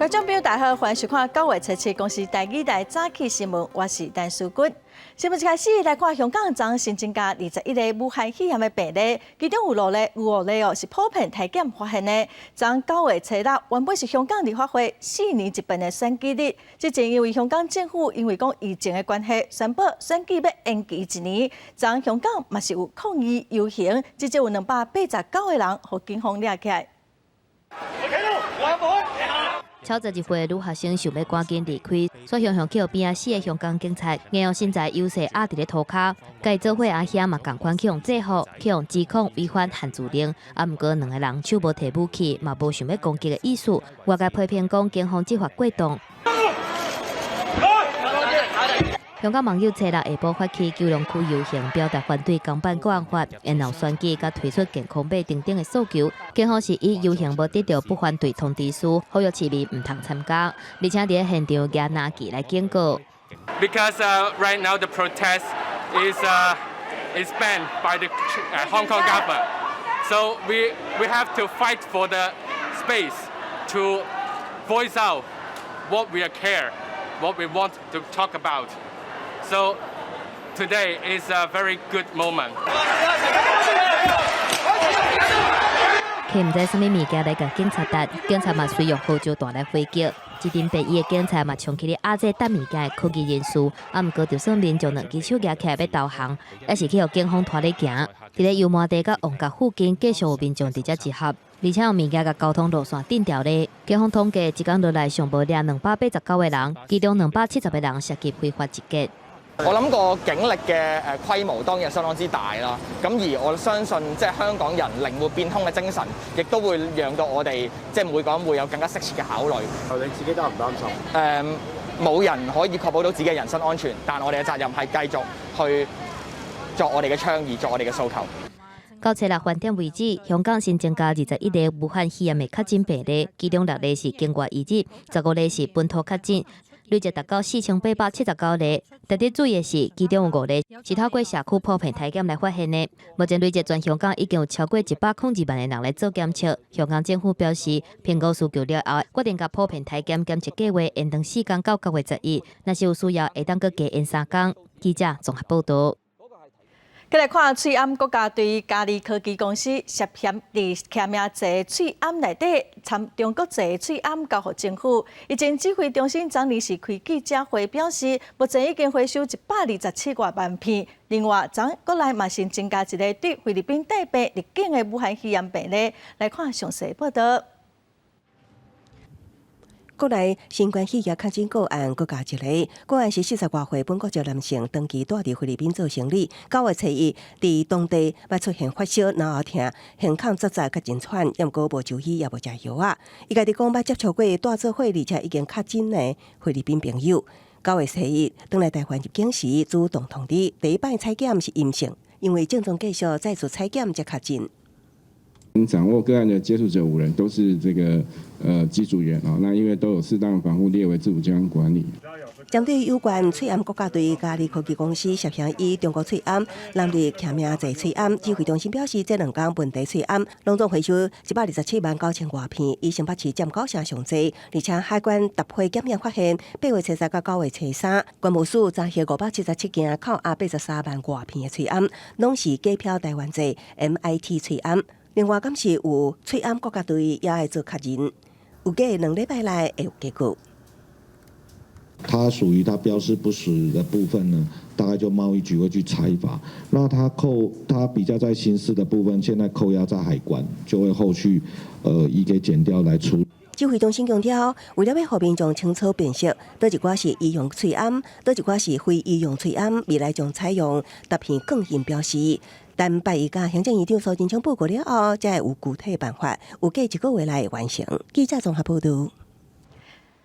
觀眾朋友大家好，歡迎收看九月初七公視台語台早起新聞，我是陳淑君。新聞一開始來看香港昨新增加21例武漢肺炎的病例，其中有六例有五例哦是普遍體檢發現的。昨九月初六原本是香港立法會4年一遍的選舉日，之前因為香港政府因為講疫情的關係，宣布選舉欲延期一年。昨香港嘛是有抗議遊行，至少有289個人予警方掠起來。超11歲女學生想欲趕緊離開，煞雄雄去予邊仔四个香港警察硬用身材優勢壓佇咧塗跤，共伊做伙阿兄嘛仝款去予制服，去予指控違反限聚令。啊，毋過兩个人手無提武器，嘛無想欲攻擊的意思。外界批評講警方執法過當。香港網友初六下晡發起九龍區遊行，表達反對港版國安法、延後選舉佮推出健康碼等等的訴求。警方是以遊行無得著不反對通知書，呼籲市民毋通參加，而且佇現場舉藍旗來警告。 Because right now the protest is banned by the Hong Kong government, so we have to fight for the space to voice out what we care, what we want to talk about. So today is a very good moment. 摕毋知啥物物件來共警察擲，警察嘛隨用胡椒彈來回擊。一陣便衣的警察嘛衝去咧壓制擲物件的抗議人士，啊，毋過就算民眾兩支手舉起來欲投降，猶是去予警方拖咧行。佇咧油麻地佮旺角附近，繼續有民眾佇遮集合，而且用物件共交通路線斷掉咧。警方統計，一工落來上無掠289個人，其中270個人涉及非法集結。我諗個警力嘅規模當然係相當之大啦。咁而我相信即係香港人靈活變通嘅精神，亦都會讓到我哋即係每個人會有更加適切嘅考慮。你自己擔唔擔心？冇人可以確保到自己嘅人身安全，但我哋嘅責任係繼續去作我哋嘅倡議，作我哋嘅訴求。到初六翻點為止，香港新增加21例武漢肺炎的確診病例，其中六例是境外移入，15例是本土確診，累計達到4879例。特別注意的是，其中有五例是透過社區普遍體檢來發現的。目前累計全香港已經有超過102萬个人來做檢測。香港政府表示，評估需求了後，決定共普遍體檢檢測計劃延長4工到9月11。若是有需要，會當閣加延3工。記者綜合報導。繼來看喙罨國家隊嘉里科技公司涉嫌佇簽名製喙罨內底摻中國製喙罨交予政府。疫情指揮中心昨暝時開記者會表示，目前已經回收127外萬片。另外，昨國內嘛新增加一个對菲律賓帶病入境的武漢肺炎病例。來看詳細報導。國內新冠肺炎確診個案閣加一个，個案是40外歲本國籍男性，長期蹛佇菲律賓做生理。9月初一，佇當地捌出現發燒、腦後疼、胸腔扎扎佮真喘，毋過無就醫也無食藥仔。伊家己講捌接觸過蹛做伙而且已經確診的菲律賓朋友。9月初一，轉來台灣入境時主動通知，第一擺採檢是陰性，因為症狀繼續再次採檢才確診。掌握個案的接觸者五人，都是這個機組員啊。那因為都有適當防護，列為自主健康管理。針對有關喙罨國家隊嘉里科技公司涉嫌以中國喙罨濫入簽名製喙罨，指揮中心表示，這兩工問題喙罨攏總回收127萬9千外片，以新北市佔九成上濟，而且海關踏貨檢驗發現，8月初十到9月初三，關務署查獲577件扣押83萬外片的喙罨，攏是假飄台灣製 MIT 喙罨。另外，敢是有喙罨國家隊也會做確認，預計2禮拜內會有結果。它屬於它標示不實的部分呢，大概就貿易局會去裁罰。那它扣它比較在刑事的部分，現在扣押在海關，就會後續移給檢調來處理。指揮中心強調，為了欲予民眾清楚辨識，佗一寡是醫用喙罨，佗一寡是非醫用喙罨，未來將採用疊片鋼印標示。但拜一佮行政院長蘇貞昌報告了後，才會有具體辦法，預計一個月內會完成。記者綜合報導。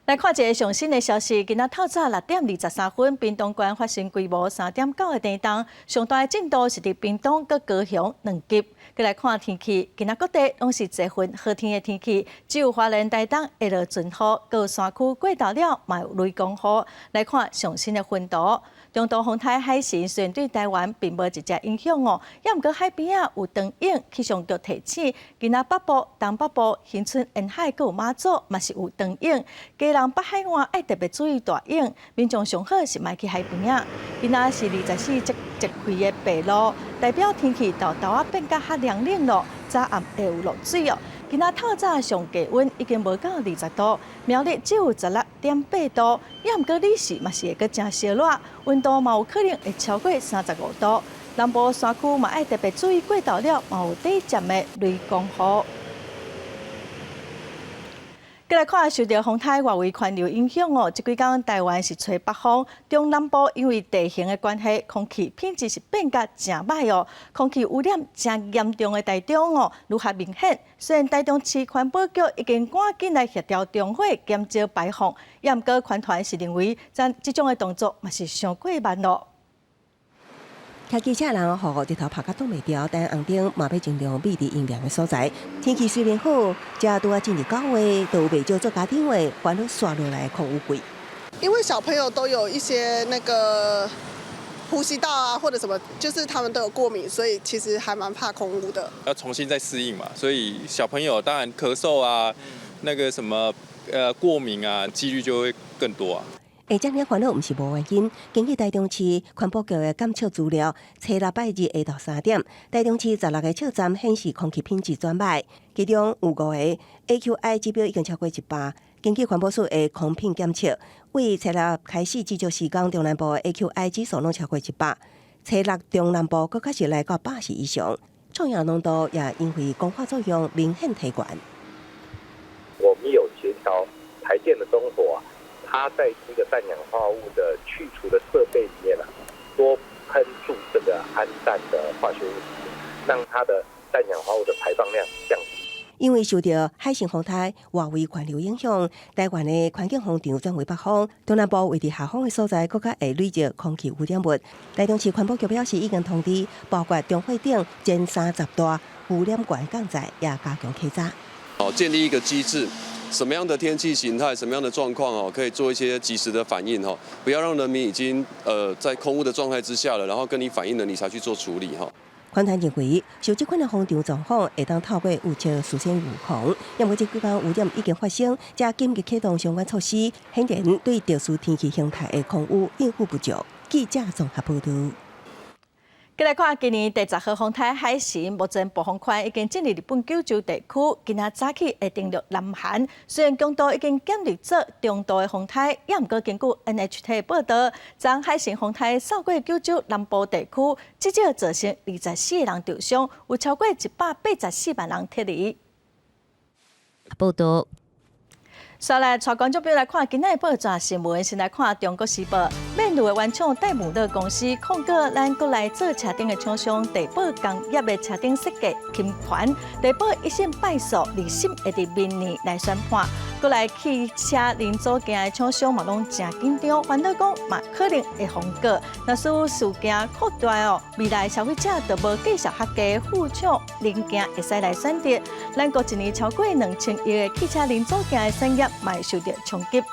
來看一个上新的消息，今仔透早6點23分，屏東縣發生規模3.9的地動，上大的震度是佇屏東佮高雄2級。閣來看天氣，今仔各地攏是濟雲好天的天氣，只有花蓮、台東會落陣雨，閣有山區過晝了嘛有雷公雨。來看上新的雲圖，中度風颱海神雖然對台灣並無直接影響哦，也毋過海邊仔有長湧，氣象局提醒，今仔北部、東北部、恒春沿海閣有馬祖嘛是有長湧，基隆北海岸愛特別注意大湧，民眾上好是莫去海邊仔。今仔是24節節氣的白露，代表天氣沓沓仔變甲較涼冷咯，早暗會有落水哦。今仔透早上低溫已經無到20度，苗栗只有16.8度，也毋過日時嘛是會閣誠燒熱，溫度嘛有可能會超過35度。南部山區嘛愛特別注意過晝了，嘛有短暫的雷公雨。過來看受著風颱外圍環流影響哦，這幾工台灣是吹北風，中南部因為地形的關係，空氣品質是變甲誠䆀哦，空氣污染誠嚴重的台中哦，愈較明顯。雖然台中市環保局已經趕緊來協調中火減少排放，也毋過環團是認為，這種的動作嘛是傷過慢咯。騎機車人予日頭拍甲擋袂牢，但紅燈嘛欲盡量避佇陰涼的所在。天氣雖然好，這拄仔進入9月，都有袂少做家長的煩惱紲落來空污季。因為小朋友都有一些那個呼吸道啊，或者什麼，就是他們都有過敏，所以其實還蠻怕空污的。要重新再適應嘛，所以小朋友當然咳嗽啊，那個什麼過敏啊，幾率就會更多啊。會遮爾煩惱毋是無原因。根據台中市環保局的監測資料，初六拜日下晝3點，台中市16個測站顯示空氣品質轉䆀，其中有五個 AQI 指標已經超過100。根據環保署的空品檢測，對初六開始至少時間，中南部的 AQI 指數攏超過100，初六中南部閣較是來到80以上，臭氧濃度也因為光化作用明顯提懸。我們有協調台電的中火。它在這個氮氧化物的去除的設備裡面啊，多噴注這個氨氮的化學物質，讓它的氮氧化物的排放量降低。因為受著海神風颱外圍環流影響，台灣的環境風場轉為北風，中南部位佇下風的所在，閣較會累積空氣污染物。台中市環保局表示，已經通知包括中火等前30大污染源共在，也加強稽查。好，建立一個機制。什麼樣的天氣形態，什麼樣的狀況哦，可以做一些及時的反應哈，不要讓人民已經在空污的狀態之下了，然後跟你反映了，你才去做處理哈。環團認為，受這款的風場狀況，會當透過預測事先預防，因為這幾工污染已經發生，才緊急啟動相關措施，顯然對特殊天氣形態的空污應付不足。記者綜合報導。過來看今年第10號風颱海神，目前暴風圈已經進入日本九州地區，今仔早起會登陸南韓。雖然強度已經減入做中度的風颱，也毋過根據 NHK 報導，昨海神風颱掃過九州南部地區，至少造成24個人受傷，有超過184萬人撤離。報導。煞來，帶觀眾朋友來看今仔的報紙新聞，先來看《中國時報》。面具的原廠戴姆勒公司控告咱國內做車頂的廠商帝寶工業的車頂設計侵權，帝寶一審敗訴，二審會佇明年來宣判。國內汽車零組件的廠商嘛攏誠緊張，煩惱講嘛可能會予告。若是事件擴大哦，未來消費者就無繼續較低副廠零件會使來選擇。咱國一年超過2000億的汽車零組件的產業，嘛會受著衝擊。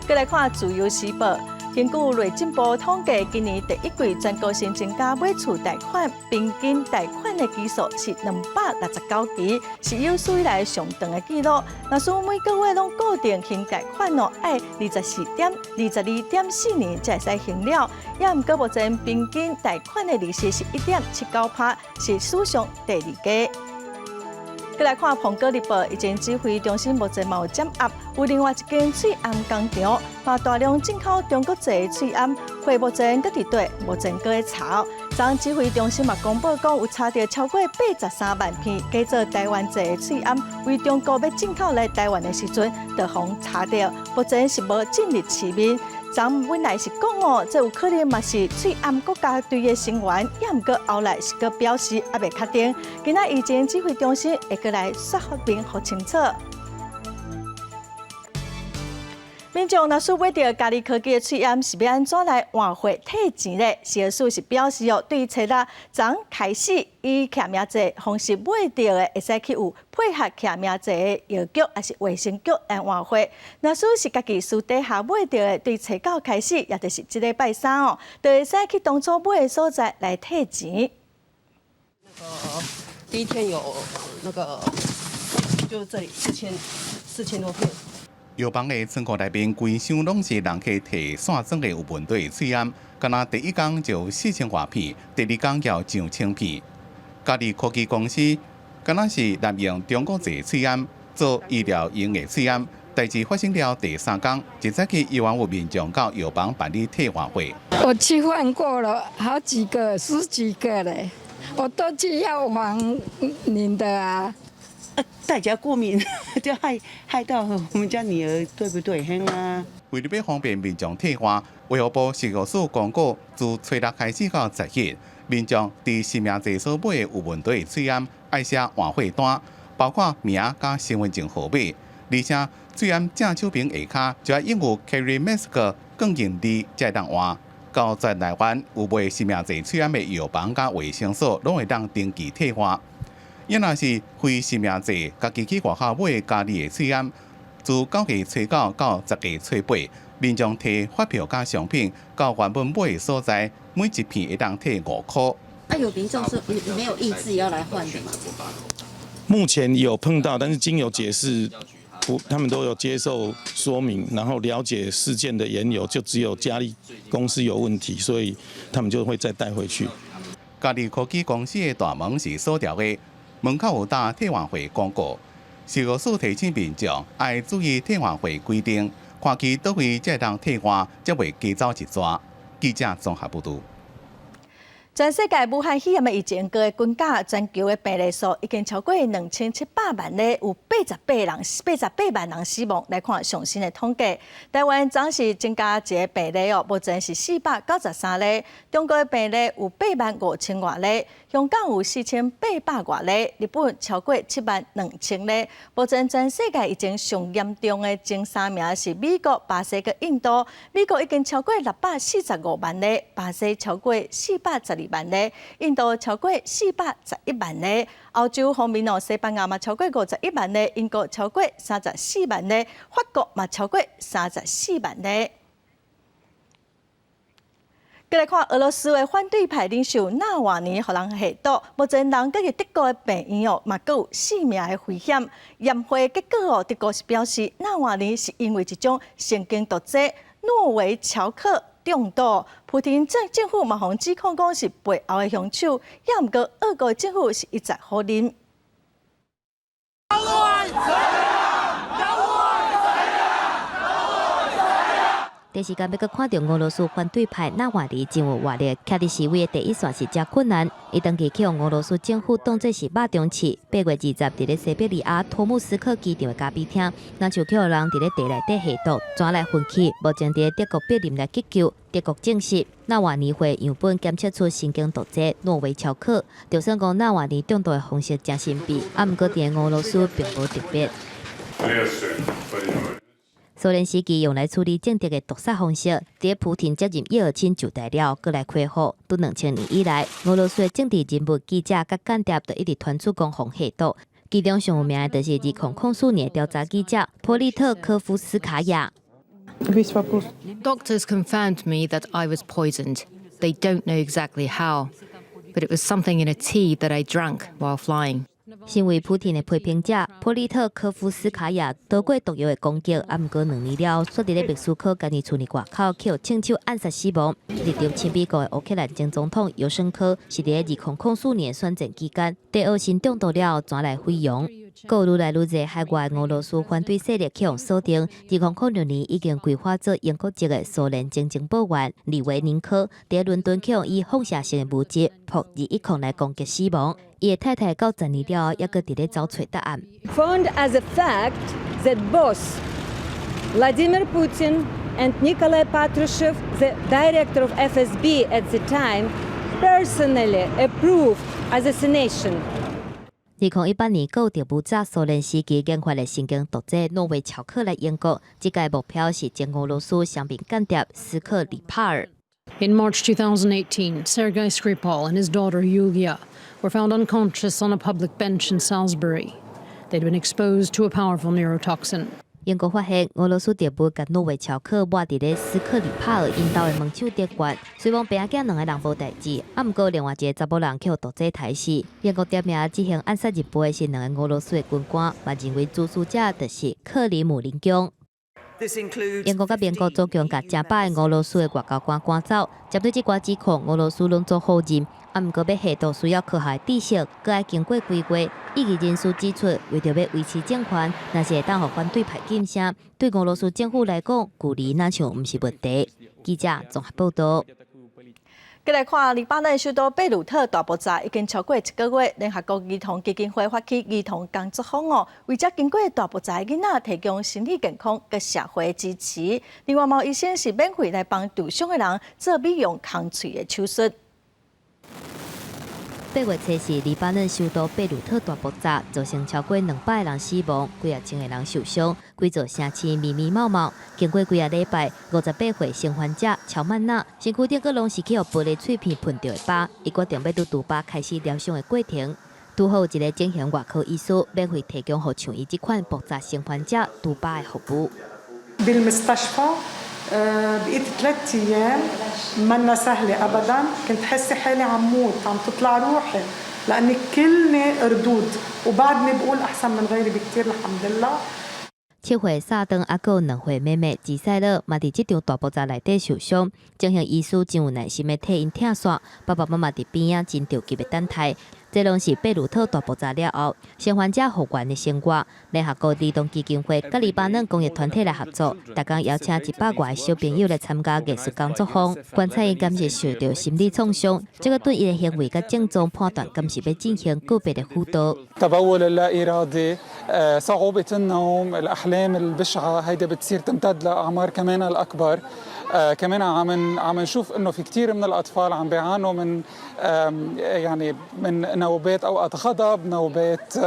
過來看《自由時報》，根據內政部統計，今年第一季全國新增加買厝貸款平均貸款的期數是269期，是有史以來上長的紀錄。若是每個月攏固定還貸款哦，愛22.4年才會使還了。也毋過目前平均貸款的利息是1.79趴，是史上第二低。過來看《蘋果日報》，疫情指揮中心目前嘛有掌握，有另外一間喙罨工廠，把大量進口中國製的喙罨，貨目前閣佇底，目前閣咧查。昨指揮中心嘛公布講，有查著超過83萬片假做台灣製的喙罨，為中國欲進口來台灣的時陣，就予查著，目前是無進入市面。昨本來是講哦，這有可能嘛是喙罨國家隊的成員，也毋過後來是閣表示猶未確定。今仔疫情指揮中心會閣來說明予清楚。民眾若是買著嘉利科技的喙罨，是欲按怎來換貨退錢咧？食藥署是表示哦，對初六昨開始以記名制方式買著的，會使去有配合記名制的藥局抑是衛生局來換貨。若是是家己私底下買著的，對初九開始，也就是這禮拜三哦，就會使去當初買的所在來退錢。那個第一天有那個，就這裡4000多片。藥房的倉庫內面規箱攏是人客提散裝的有問題的喙罨，敢若第一工就4000外片，第二工要上千片。嘉利科技公司敢若是濫用中國製喙罨做醫療用的喙罨，代誌發生了第三工，一早起依然有民眾到藥房辦理退換貨。我去換過了好幾個，十幾個嘞，我都去藥房領的啊。大家過敏就害到我們家女兒，對不對？嘿啊！為著欲方便民眾退換，衛福部食藥署公告，自初六開始到10日，民眾佇實名制所買的有問題的喙罨，愛寫換貨單，包括名佮身份證號碼，而且喙罨正手邊下跤就愛印有 Carry Mask 槓印字才會當換。到全台灣有賣實名制喙罨的藥房佮衛生所，攏會當登記退換。抑若是非實名制，家己去外口買嘉利的喙罨，自9月初9到10月初8，民眾提發票佮商品到原本買的所在，每一片會當退5箍。啊，有民眾是沒有意志要來換的嗎？目前有碰到，但是經由解釋，不，他們都有接受說明，然後了解事件的緣由，就只有嘉利公司有問題，所以他們就會再帶回去。嘉利科技公司的大門是鎖牢的。門口有貼退換貨廣告，食藥署提醒民眾愛注意退換貨規定，看去佗位才會當退換，才袂加走一逝。記者綜合報導。全世界武漢肺炎的疫情閣增加，全球的病例數已經超過2700萬例，有88萬人死亡。來看上新的統計，台灣昨是增加一個病例哦，目前是493例。中國的病例有8萬5千外例，香港有4800外例，日本超過7萬2千例。目前全世界疫情上嚴重的前三名是美國、巴西佮印度。美國已經超過645萬例，巴西超過412萬例，印度超過411萬例。歐洲方面哦，西班牙嘛超過51萬例，英國超過34萬例，法國嘛超過34萬例。閣來看俄羅斯的反對派領袖納瓦尼，予人下毒，目前人閣佇德國的病院哦，嘛閣有性命的危險。驗血結果哦，德國是表示納瓦尼是因為一種神經毒劑諾維喬克中毒。普丁政府嘛，予指控講是背後的兇手，也毋過俄國政府是一再否認。第一時間欲閣看著俄羅斯反對派納瓦尼真有活力，徛佇示威的第一線是誠困難。伊長期予俄羅斯政府當做是肉中刺。8月20佇咧西伯利亞托木斯克機場的咖啡廳，若像予人佇咧茶內底下毒，轉來昏去，目前佇咧德國柏林來急救。德國證實納瓦尼血樣本檢測出神經毒劑諾維喬克，就算講納瓦尼中毒的方式誠神秘，啊，毋過佇俄羅斯並無特別。蘇聯時期用來處理政敵的毒殺方式，佇普廷接任葉爾欽就台了，閣來恢復。自2000年以來，俄羅斯的政治人物、記者佮間諜都一直傳出講予下毒。其中上有名的就是2004年調查記者波利特科夫斯卡娅。 Doctors confirmed me that I was poisoned. They don't know exactly how, but it was something in a tea that I drank while flying. 身為普廷的批評者，波利特科夫斯卡娅躲過毒藥的攻擊，啊，毋過兩年了後，煞佇咧莫斯科監獄厝內外口予槍手暗殺死亡。日常親美國的烏克蘭前總統尤申科是佇咧2004年選戰期間，地奧辛中毒了後，轉來毀容。閣有愈來愈濟海外俄羅斯反對勢力去予鎖定。2006年已經歸化做英國籍的蘇聯前情報員利維寧科，佇倫敦去予以放射性的物質釙210來攻擊死亡。伊的太太到10年了後，猶閣佇咧走揣答案。 Found as a fact that both Vladimir Putin and Nikolai Patrushev, the director of FSB at the time, personally approved assassination. 2018年，閣有特務早蘇聯時期研發的神經毒劑諾維喬克來英國，這屆目標是前俄羅斯雙面間諜斯克里帕爾。 In March 2018, Sergei Skripal and his daughter Yulia were found unconscious on a public bench in Salisbury. They'd been exposed to a powerful neurotoxin. 英國發現俄羅斯特務共諾維喬克抹佇咧斯克里帕爾𪜶兜的門手頂懸，雖罔爸仔囝兩个人無代誌，啊，毋過另外一个查某人予毒劑刣死。英國點名執行暗殺任務的是兩个俄羅斯的軍官，嘛認為主使者就是克里姆林宮。英國佮美國總共共成百个俄羅斯的外交官趕走，針對這寡指控，俄羅斯攏總否認。啊，毋過欲下毒需要科學知識，閣愛經過幾月。異議人士指出，為著欲維持政權，若是會當予反對派噤聲，對俄羅斯政府來講，距離若像毋是問題。記者綜合報道。繼來看黎巴嫩首都貝魯特大爆炸已經超過一個月，聯合國兒童基金會發起兒童工作坊哦，為這經過大爆炸的囡仔提供心理健康佮社會支持。另外，嘛有醫生是免費來幫受傷的人做美容空喙的手術。8月初四，黎巴嫩首都貝魯特大爆炸，造成超過200个人死亡，幾仔千个人受傷，規座城市密密麻麻。經過幾仔禮拜，58歲生還者喬曼娜身軀頂閣攏是去予玻璃碎片噴著的疤，伊決定欲佇杜巴開始療傷的過程。拄好有一个整形外科醫師免費提供予像伊這款爆炸生還者除疤的服務。 بالمستشفى بقيت 3 ايام منا سهله ابدا، كنت حاسه حالي عم موت، عم تطلع روحي لاني كلني رضوض، وبعدني بقول احسن من غيري بكثير، الحمد لله。 7歲薩登猶閣有2歲妹妹吉賽勒，嘛佇這場大爆炸內底受傷，整形醫師真有耐心的替𪜶拆線，爸爸媽媽佇邊仔真著急的等待。這攏是貝魯特大爆炸了後，生還者復原的生活。聯合國兒童基金會佮黎巴嫩公益團體來合作，逐工邀請100外个小朋友來參加藝術工作坊，觀察𪜶敢是受著心理創傷，這個對伊的行為佮症狀判斷，敢是欲進行個別的輔導。 تبول اللا إرادي، صعوبة النوم، الأحلام البشعة، هيدا بتصير تمتد لأعمار كمان الأكبر. كمان عم نشوف انه في كثير من الاطفال عم بيعانوا من يعني من نوبات اوقات غضب، نوبات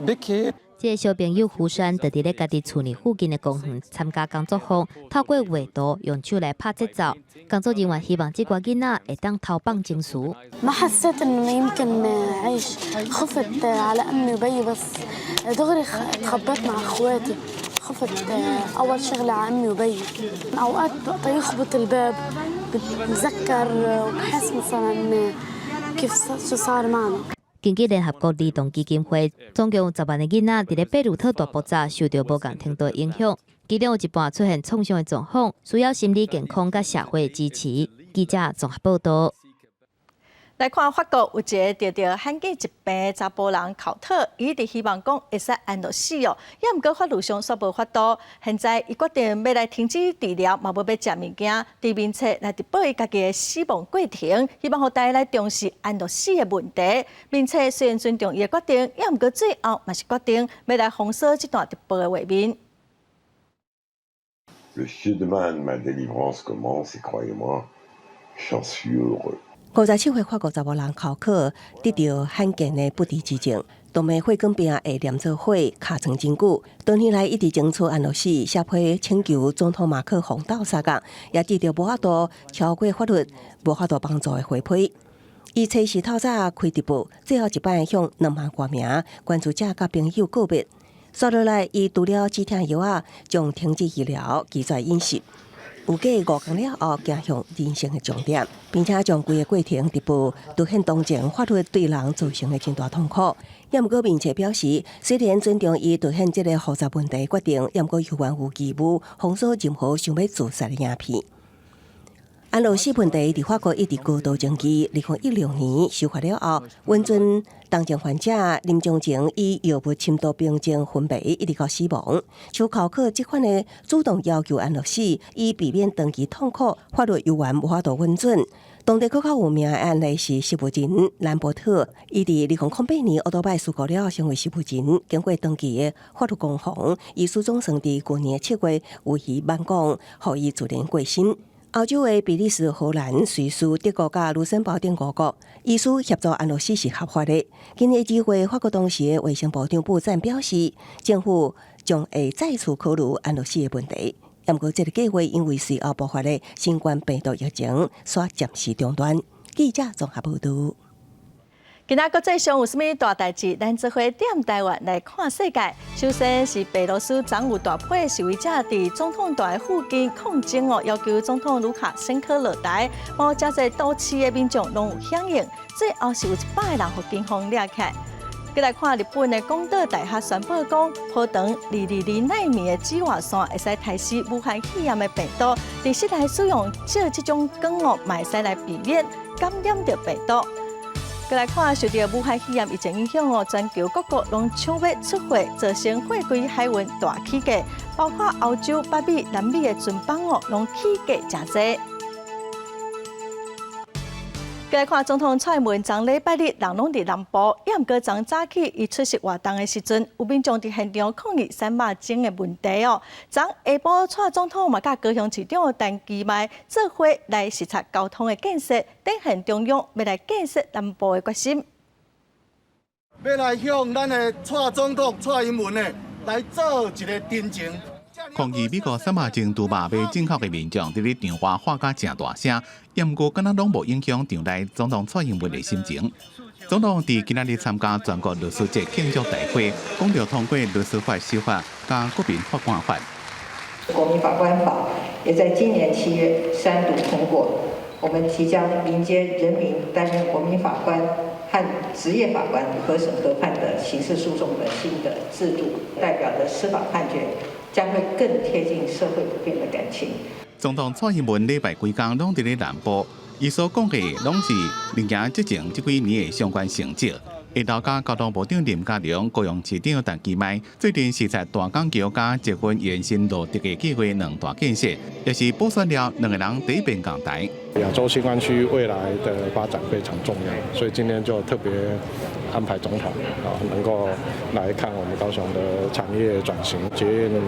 بكي. 這个小朋友胡山就佇咧家己厝內附近的公園參加工作坊，透過畫圖用手來拍節奏。工作人員希望這寡囡仔會當投放情緒。 ما حسيت انه يمكن عيش، خفت على امي وبيي، بس دغري تخبيت مع اخواتي. خفت اول شغله على امي وبيي. اوقات وقت يخبط الباب بتذكر وبحس مثلا كيف شو صار معنا。根據聯合國兒童基金會，總共有10萬个囡仔佇咧貝魯特大爆炸受著無仝程度的影響，其中有一半出現創傷的狀況，需要心理健康佮社會支持。記者綜合報道。來看法國有一个得著罕見疾病的查埔人考特，伊一直希望講會使安樂死哦，也毋過法律上煞無法度。現在伊決定欲來停止治療，嘛無欲食物件，佇面冊來直播伊家己的死亡過程，希望予大家來重視安樂死的問題。面冊雖然尊重伊的決定，也毋過最後嘛是決定欲來封鎖這段直播的畫面。 Le chemin de ma délivrance commence et croyez-moi, j'en suis heureux. 57歲法國查某人考克得著罕見的不治之症，動脈血管病會黏做伙尻川真久。多年來一直爭取安樂死，寫批請求總統馬克宏鬥相共，也得著無法度超過法律、無法度幫助的回批。伊初四透早開直播，最後一擺向2萬外名關注者佮朋友告別。紲落來，伊除了止痛藥仔，將停止治療，拒絕飲食。有過5工了後，走向人生的終點，並且將規个過程直播，凸顯當前法律對人造成的真大痛苦。也毋過面冊表示，雖然尊重伊凸顯這个複雜問題決定，也毋過猶原有義務封鎖任何想欲自殺的影片。安樂死問題佇法國一直高度爭議。2016年修法了後，允准重症患者臨終前以藥物深度平靜昏迷，一直到死亡。像考克這款的主動要求安樂死，以避免長期痛苦，法律猶原無法度允准。當地閣較有名的案例是植物人蘭伯特，伊佇2008年歐多擺事故了後成為植物人，經過長期的法律攻防，伊始終算佇舊年7月有魚挽講，予伊自然過身。歐洲的比利時、荷蘭、瑞士、德國佮盧森堡等五國，醫師協助安樂死是合法的。今日集會，法國當時的衛生部長布贊表示，政府將會再次考慮安樂死的問題。毋過，這个計劃因為隨後爆發的新冠病毒疫情，煞暫時中斷。記者綜合報導。今仔國際上有啥物大代誌？咱做伙踮台灣來看世界。首先是白羅斯昨有大批示威者佇總統大樓附近抗爭哦，要求總統盧卡申科落台。有誠濟都市的民眾攏有響應，最後是有100个人予警方掠起來。閣來看日本的廣島大學宣布講，波長222奈米的紫外線會使刣死武漢肺炎的病毒，佇室內使用照這種光哦，嘛會使來避免感染著病毒。閣來看受著武漢肺炎疫情影響哦，全球各國攏搶欲出貨，造成貨櫃海運大起價，包括歐洲、北美、南美的船班哦，攏起價誠濟。閣來看總統蔡英文昨禮拜日人攏佇南部，也毋過昨早起伊出席活動的時陣，有民眾佇現場抗議瘦肉精的問題哦。昨下晡蔡總統嘛佮高雄市長陳其邁做伙來視察交通的建設，展現中央欲來建設南部的決心。欲來向咱的蔡總統蔡英文呢來做一个陳情。抗議美國瘦肉精豬肉欲進口的民眾，佇咧場外喊甲誠大聲，也毋過敢若攏無影響場內總統蔡英文的心情。總統佇今仔日參加全國律師節慶祝大會，講著通過律師法修法佮國民法官法。國民法官法也在今年7月三讀通過，我們即將迎接人民擔任國民法官和職業法官合審合判的刑事訴訟的新的制度，代表的司法判決將會更貼近社會普遍的感情。總統蔡英文禮拜規工攏佇咧南部，伊所講的攏是歷行執政這幾年的相關成績。下晝佮交通部長林佳龍、高雄市長陳其邁最近視察大港橋佮捷運延伸路竹的計畫兩大建設，也是補選了兩个人第一遍仝台。亞洲新灣區未來的發展非常重要，所以今天就特別安排總統啊，能夠來看我們高雄的產業轉型、捷運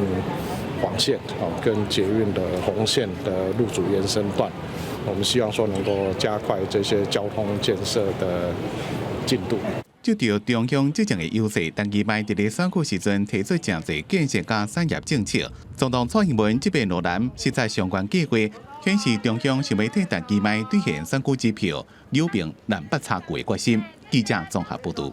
黃線啊，跟捷運的紅線的路竹延伸段，我們希望說能夠加快這些交通建設的進度。就著中央執政的優勢，陳其邁佇咧選舉時陣提出誠濟建設佮產業政策。總統蔡英文這擺落南視察相關計劃，顯示中央想欲替陳其邁兌現選舉支票，扭平南北差距的決心。記者綜合報導。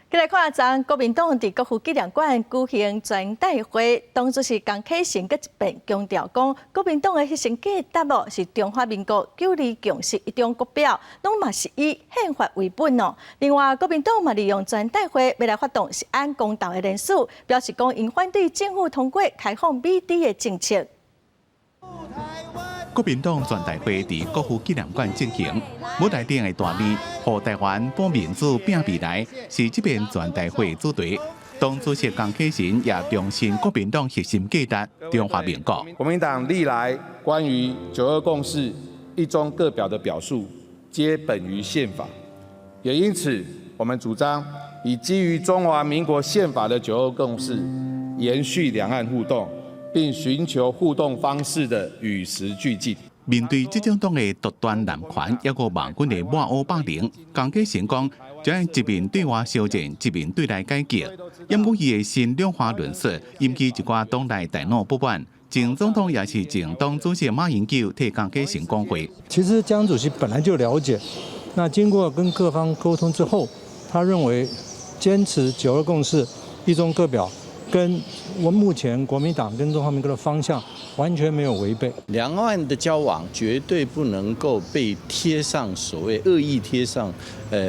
閣來看，昨國民黨佇國父紀念館舉行全代會，黨主席江啟臣閣一遍強調講，國民黨的核心價值哦，是中華民國九二共識一中各表，攏嘛是以憲法為本哦。另外，國民黨嘛利用全代會欲來發動食安公投的聯署，表示講𪜶反對政府通過開放美豬的政策。國民黨全代會佇國父紀念館進行，舞台頂的大字“予台灣保民主拼未來”是這遍全代會主題。黨主席江啟臣也重申國民黨核心價值——中華民國。國民黨歷來關於九二共識、一中各表的表述，皆本於憲法，也因此，我們主張以基於中華民國憲法的九二共識，延續兩岸互動。並尋求互動方式的與時俱進。面對執政黨的獨斷濫權，抑閣網軍的抹黑霸凌，江啟臣講，將一面對外相戰，一面對內改革。毋過伊的新兩岸論述，引起一寡黨內大腦不滿。前總統也是前黨主席馬英九替江啟臣講話。其實江主席本來就了解，那經過跟各方溝通之後，他認為堅持九二共識、一中各表，跟我目前國民黨跟中華民國的方向完全沒有違背。兩岸的交往絕對不能夠被貼上所謂惡意貼上，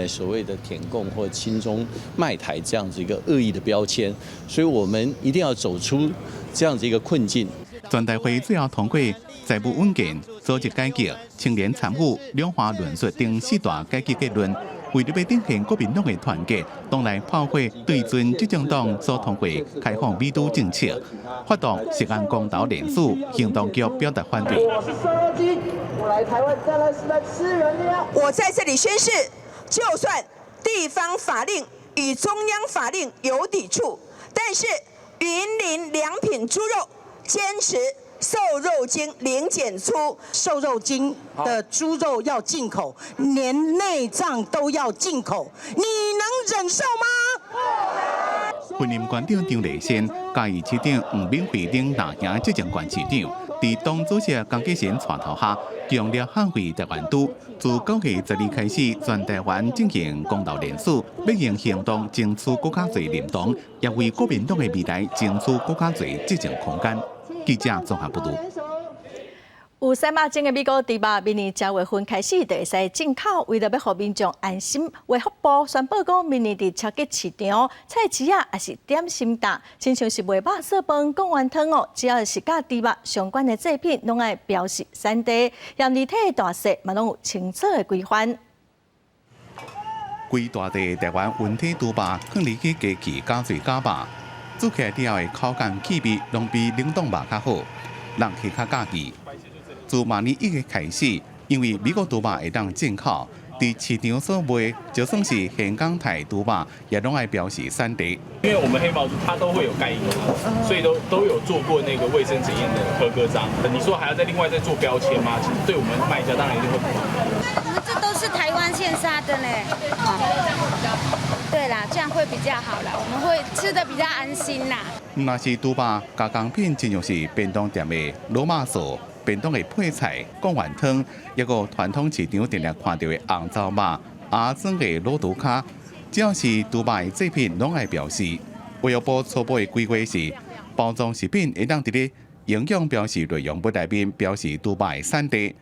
所謂的舔共或親中賣台這樣子一個惡意的標籤，所以我們一定要走出這樣子一個困境。全代會最後通過財務穩健、組織改革、青年參與、兩岸論述等四大改革結論。為著欲展現國民黨的團結，黨內炮火對準執政黨所通過開放美豬政策，發動食安公投聯署，行動局表達反對。我是瘦肉精，我來台灣當然是來吃人的。我在這裡宣誓，就算地方法令與中央法令有抵觸，但是雲林良品豬肉堅持瘦肉精零檢出，瘦肉精的豬肉要進口，連內臟都要進口，你能忍受嗎？婚姻館長張麗仙、嘉義市長黃敏惠等藍營執政縣市長，佇黨主席江啟臣帶頭下，強烈捍衛台灣豬。自9月12開始，全台灣進行公投聯署，欲用行動爭取閣較濟認同，也為國民黨的未來爭取閣較濟執政空間。記者綜合報導。有洗肉精的美國豬肉，明年正月份開始就會使進口。為著欲予民眾安心，衛福部宣布講，明年佇超級市場、菜市仔抑是點心檔，親像是賣肉燥飯、貢丸湯哦，只要是佮豬肉相關的製品，攏愛標示產地，連字體大細嘛攏有清楚的規範。規大塊台灣溫體豬肉，放入去機器加水絞肉，煮起來了後的口感氣味攏比冷凍肉較好，人客較佮意。自明年1月開始，因為美國豬肉會當進口，佇市場所賣，就算是現港刣豬肉，也攏愛標示產地。因為我們黑毛豬它都會有蓋印，所以都有做過那個衛生檢驗的合格章。你說還要再另外再做標籤嗎？其實對我們賣家當然一定會不方便。我們這都是台灣現殺的呢。對啦，這樣會比較好啦，我們會吃得比較安心啦。毋但是豬肉加工品，親像是便當店的滷肉臊、便當的配菜、貢丸湯，抑閣傳統市場定定看著的紅糟肉、阿庄的滷豬跤，只要是豬肉的製品，攏愛標示。衛福部初步的規劃是，包裝食品會當佇咧營養標示內容物內面標示豬肉的產地，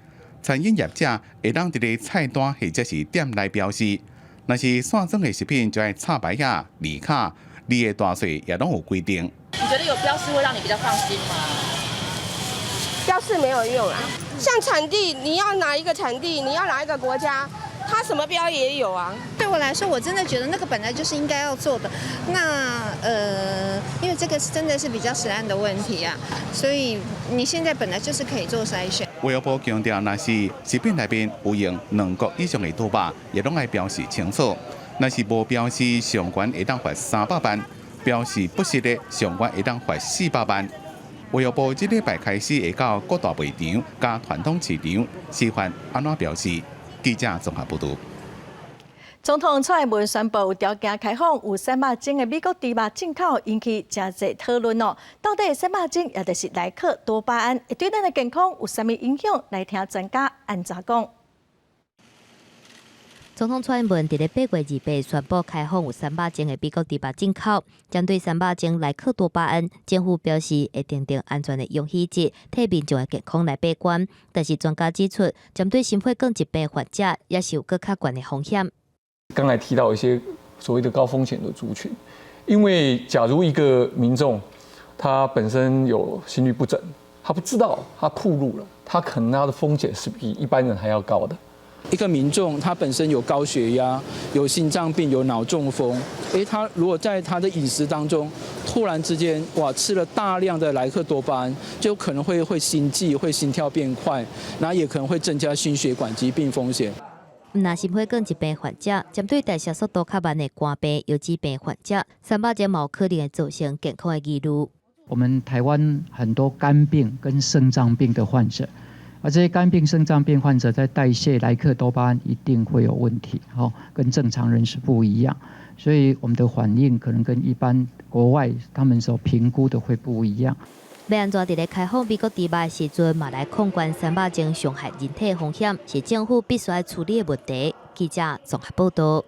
餐飲業者會當佇咧菜單或者是店內標示。若是散裝的食品，就愛插牌仔、字卡，字的大細也攏有規定。你覺得有標示會讓你比較放心嗎？標示沒有用啊，像產地，你要哪一個產地，你要哪一個國家，它什麼標也有啊。對我來說，我真的覺得那個本來就是應該要做的。那因為這個是真的是比較食安的問題啊，所以你現在本來就是可以做篩選。衛福部強調，若是食品內面有用兩國以上的豬肉，也攏愛標示清楚。若是無標示，上懸會當罰300萬；標示不實的，上懸會當罰400萬。衛福部這禮拜開始會到各大賣場佮傳統市場示範按怎標示。記者綜合報導。總統蔡英文宣布有條件開放有洗肉精的美國豬肉進口，引起誠濟討論哦。到底洗肉精也就是萊克多巴胺，會對咱的健康有啥物影響？來聽專家按怎講。總統蔡英文佇咧8月28宣布開放有洗肉精的美國豬肉進口，針對洗肉精萊克多巴胺，政府表示會訂定安全的容許值，替民眾的健康來把關。但是專家指出，針對心血管疾病患者，也是有閣較懸的風險。剛才提到一些所謂的高風險的族群，因為假如一個民眾他本身有心律不整，他不知道他暴露了，他可能他的風險是比一般人還要高的。一個民眾他本身有高血壓、有心臟病、有腦中風，誒，他如果在他的飲食當中突然之間哇吃了大量的萊克多巴胺，就可能會心悸、會心跳變快，那也可能會增加心血管疾病風險。毋但心血管疾病患者，針對代謝速度較慢的肝病、腰子病患者，洗肉精嘛有可能會造成健康的疑慮。我們台灣很多肝病跟腎臟病的患者，而這些肝病、腎臟病患者在代謝萊克多巴胺一定會有問題，吼，跟正常人是不一樣，所以我們的反應可能跟一般國外他們所評估的會不一樣。欲按怎佇咧開放美國豬肉的時陣，嘛來控管洗肉精傷害人體風險，是政府必須愛處理的問題。記者綜合報導。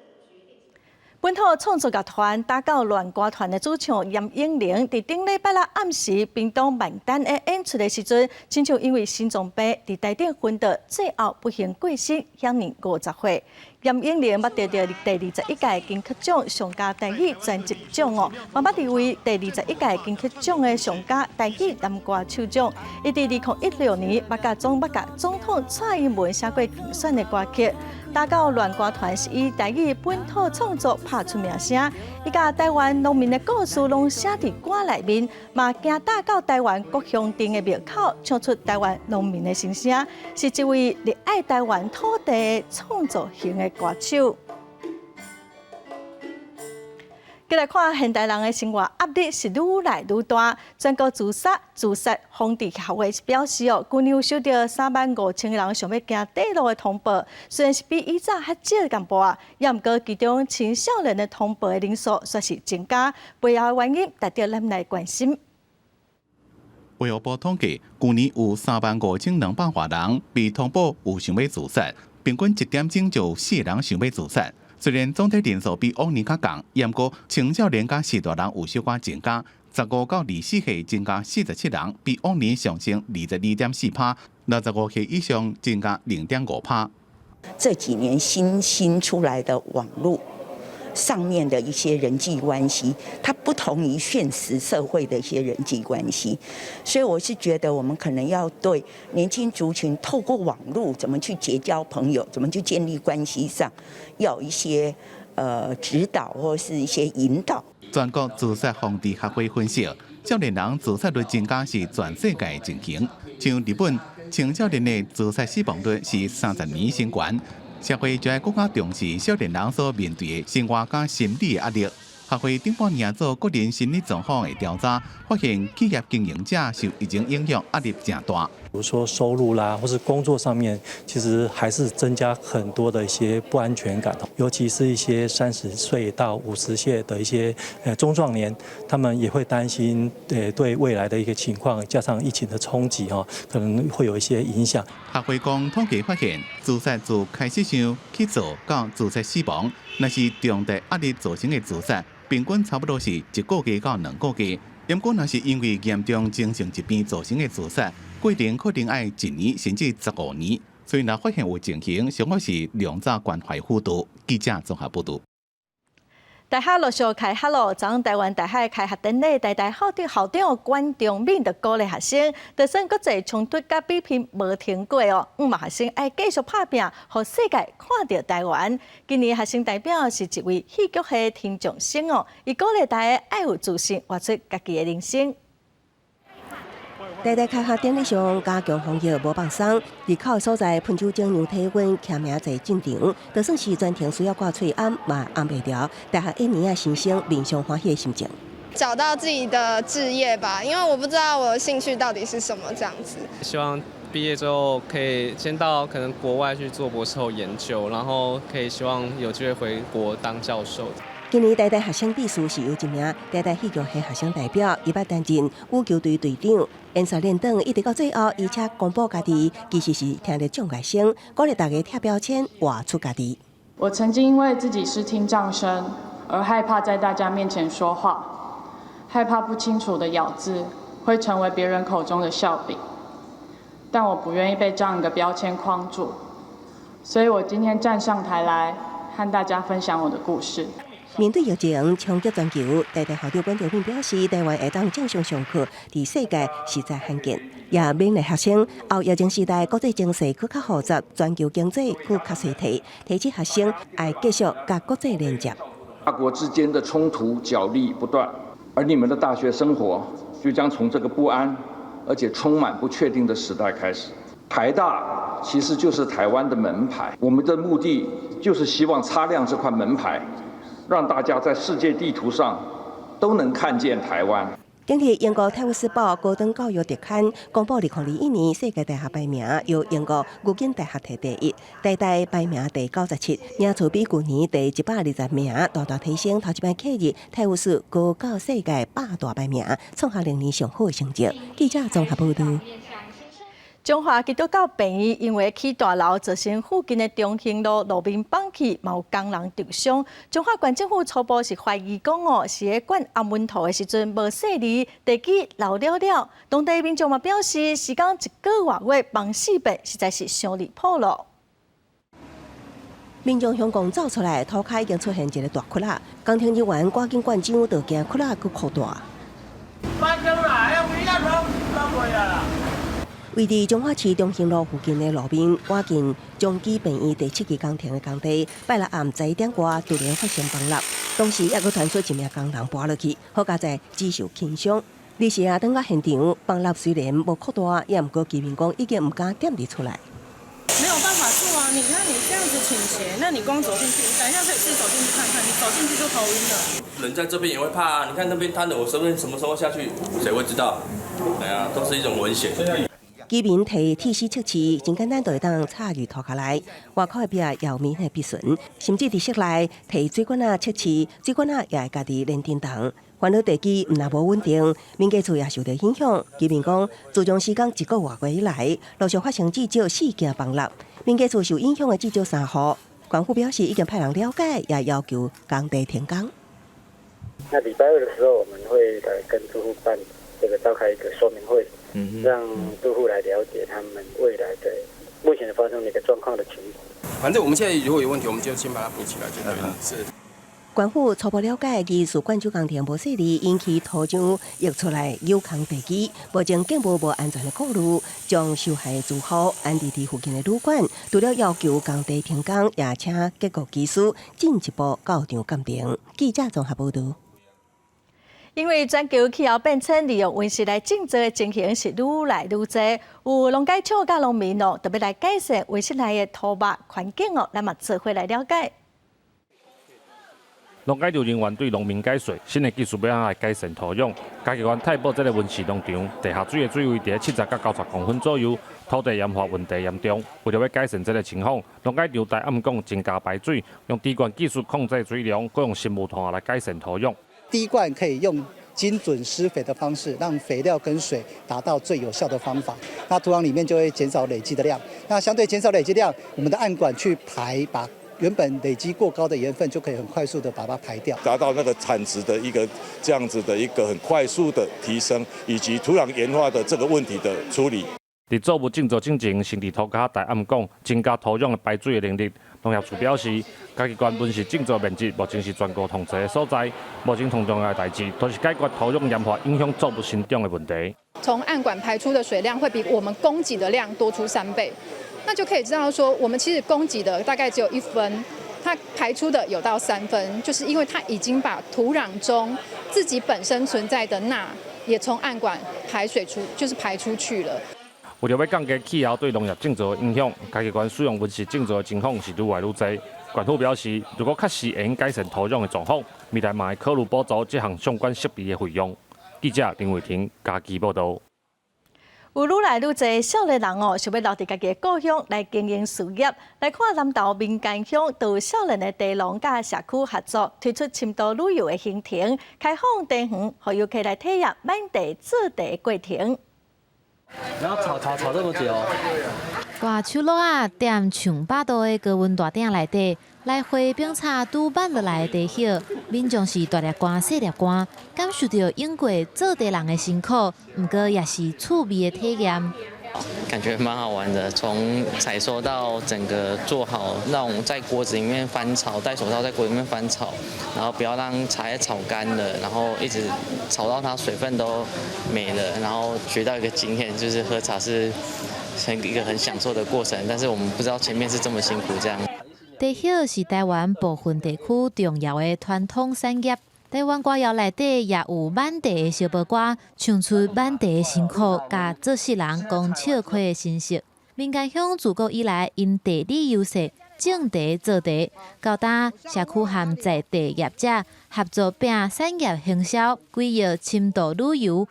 本土創作樂團打狗戀歌團的主唱嚴詠玲，佇頂禮拜六暗時屏東萬丹的演出的時陣，親像因為心臟病佇台頂昏倒，最後不幸過身，享年50歲。嚴詠玲捌得著第21屆金曲獎上佳台語專輯獎哦，嘛捌入圍第21屆金曲獎的上佳台語男歌手獎。伊佇2016年捌共總統蔡英文寫過競選的歌曲。打狗戀歌團是以台語本土創作拍出名聲，伊共台灣農民的故事攏寫佇歌內面，嘛行踏到台灣各鄉鎮的廟口，唱出台灣農民的心聲，是一位熱愛台灣土地的創作型的歌手。繼來看現代人的生活壓力是愈來愈大。全國自殺防治協會表示哦，舊年有收到3萬5千人想欲行短路的通報，雖然是比以前較少淡薄仔，也毋過其中青少年的通報的人數煞是增加，背後的原因值得咱來關心。衛福部統計，舊年有3萬5200外人被通報有想欲自殺，平均一點鐘就四個人想欲自殺。雖然總體人數比往年較降，毋過青少年佮序大人有小可增加，15到24歲增加47人，比往年上升22.4%，65歲以上增加0.5%。這幾年新興出來的網路上面的一些人際關係，它不同於現實社會的一些人際關係，所以我是覺得我們可能要對年輕族群透過網路怎麼去結交朋友，怎麼去建立關係上，要有一些指導或是一些引導。全國自殺防治學會分析，少年人自殺率增加是全世界情形，像日本青少年的自殺死亡率是30年新高。社會就愛閣較重視少年人所面對的生活佮心理的壓力。學會頂半年做個人心理狀況的調查，發現企業經營者受疫情影響壓力誠大。比如說收入啦，或是工作上面，其實還是增加很多的一些不安全感。尤其是一些30歲到50歲的一些中壯年，他們也會擔心，對未來的一個情況，加上疫情的衝擊，哈，可能會有一些影響。學會講統計發現，自殺自開始想去做到自殺死亡，若是重大壓力造成的自殺，平均差不多是一個月到2個月。毋過，若是因為嚴重精神疾病造成的自殺，過程可能愛一年甚至15年。所以，若發現有情形，上好是量早關懷輔導。記者綜合報導。大學陸續開學咯，昨台灣大學開學典禮，台大校長管中閔就鼓勵學生，就算國際衝突佮比拼無停過哦，毋過學生愛繼續拍拚，予世界看著台灣。今年學生代表是一位戲劇系聽障生哦，伊鼓勵大家愛有自信，活出家己的人生。台大開學典禮上，加強防疫無放鬆，入口所在噴酒精量體溫，簽名坐進場，就算是全程需要掛喙罨，嘛掩袂牢大學一年仔新生面上歡喜的心情。找到自己的志業吧，因為我不知道我的興趣到底是什麼，這樣子。希望畢業之後可以先到可能國外去做博士後研究，然後可以希望有機會回國當教授。今年台大學生理事是由一名台大戲劇系學生代表，伊捌擔任羽球隊隊長，延續練長，一直到最後，伊才公布家己其實是聽力障礙生，鼓勵大家貼標籤，活出家己。我曾經因為自己是聽障生而害怕在大家面前說話，害怕不清楚的咬字會成為別人口中的笑柄，但我不願意被這樣一個標籤框住，所以我今天站上台來和大家分享我的故事。面對疫情衝擊全球，台大校長管中閔表示，台灣會當正常上課，佇世界實在罕見。也勉勵學生後疫情時代，國際情勢閣較複雜，全球經濟閣較衰退，提醒學生愛繼續佮國際連接。大國之間的衝突角力不斷，而你們的大學生活就將從這個不安而且充滿不確定的時代開始。台大其實就是台灣的門牌，我們的目的就是希望擦亮這塊門牌。讓大家在世界地圖上都能看見台灣。今日英國《泰晤士報》高等教育特刊公布2021年世界大學排名，由英國牛津大學提第一，台大排名第97，名次比舊年第120名大大提升，頭一擺契入泰晤士高教世界百大排名，創下歷年上好的成績。記者綜合報導。彰化基督教病院因為起大樓造成附近的中興路路面崩去，嘛有工人受傷。彰化縣政府初步是懷疑講哦，是咧灌紅毛土的時陣無細膩，地基流了了。當地民眾嘛表示，時間一個外月崩四遍，實在是傷離譜咯。民眾向講走出來，塗跤已經出現一个大窟仔，工程人員趕緊灌漿，就驚窟仔閣擴大。位佇彰化市中興路附近的路面，趕近彰基病院第七期工程的工地，拜六暗11點外突然發生崩落，當時猶閣傳出一名工人跋落去，好佳哉只受輕傷。而時啊，轉到現場，崩落雖然無擴大，也毋過居民講已經毋敢踮佇厝內。沒有辦法住啊！啊，你看你這樣子傾斜，那你光走進去，你等一下可以自己走進去看看，你走進去就頭暈了。人在這邊也會怕啊！你看那邊攤的，我身邊什麼時候下去，誰會知道？對啊，都是一種危險。居民提鐵絲測試，真簡單就會當插入塗跤內，外口的壁也有明顯篦痕，甚至佇室內提水管仔測試，水管仔也會家己連振動。環繞地基毋但無穩定，民家厝也受到影響。居民講，自從施工一個外月以來，陸續發生至少四件崩落，民家厝受影響的至少三戶。縣府表示已經派人了解，也要求工地停工。那禮拜二的時候，我們會來跟住戶辦這個召開一個說明會，讓住戶來了解他們未來的目前的發生的一個狀況的情形。反正我們現在如果有問題，我們就先把它補起來就對了。是。縣府初步了解，疑似灌注工程無細膩，引起土壤溢出來扭空地基，目前建無無安全的顧慮，將受害的住戶安置佇附近的旅館。除了要求工地停工，也請結構技師進一步到場鑑定。記者綜合報導。因為全球氣候變遷，利用溫室來種作的情形是愈來愈濟。有農改場佮農民哦，特別來改善溫室內的土木環境哦，咱嘛做伙來了解。農改場人員對農民解說，新的技術欲按怎來改善土壤。嘉義縣太保這个溫室農場，地下水的水位佇70到90公分左右，土地鹽化問題嚴重。為著欲改善這个情況，農改場大暗講增加排水，用滴灌技術控制水量，閣用生物炭來改善土壤。滴灌可以用精準施肥的方式，讓肥料跟水達到最有效的方法。那土壤裡面就會減少累積的量。那相對減少累積量，我們的暗管去排，把原本累積過高的鹽分就可以很快速的把它排掉，達到那個產值的一個這樣子的一個很快速的提升，以及土壤鹽化的這個問題的處理。佇作物種植進前，先佇塗跤大暗講增加土壤的排水的能力。農業處表示，嘉義縣溫室種植面積目前是全國頭齊的所在，目前上重要的代誌，都是解決土壤鹽化影響作物生長的問題。從暗管排出的水量會比我們供給的量多出3倍，那就可以知道說，我們其實供給的大概只有1分，它排出的有到3分，就是因為它已經把土壤中自己本身存在的鈉也從暗管排水出，就是排出去了。為著欲降低氣候對農業種植的影響，嘉義縣使用溫室種植的情況是愈來愈濟。縣府表示，如果確實會用改善土壤的狀況，未來嘛會考慮補助這項相關設備的費用。記者林偉婷嘉義報導。有愈來愈濟少年人哦，想欲留佇家己的故鄉來經營事業。來看南投民間鄉，都有少年的茶農佮社區合作，推出深度旅遊的行程，開放茶園，予遊客來體驗挽茶做茶的過程。然後炒炒炒這麼久，掛手橐仔踮上百度的高溫大鼎內底，來回冰插拄挽落來的茶葉，民眾是大粒罐細粒罐，感受著湧過做茶人的辛苦，毋過也是趣味的體驗。感覺蠻好玩的，從採收到整個做好，那種在鍋子裡面翻炒，戴手套在鍋裡面翻炒，然後不要讓茶葉炒乾了，然後一直炒到它水分都沒了，然後學到一個經驗，就是喝茶是一個很享受的過程，但是我們不知道前面是這麼辛苦這樣。茶葉是台灣部分地區重要的傳統產業。台灣歌謠內底也有挽茶的小步歌，唱出挽茶的辛苦，佮做事人講笑話的心聲。民間鄉自古以來因地理優勢，種茶做茶，到今社區和在地業者合作拼產業行銷，規劃深度旅遊，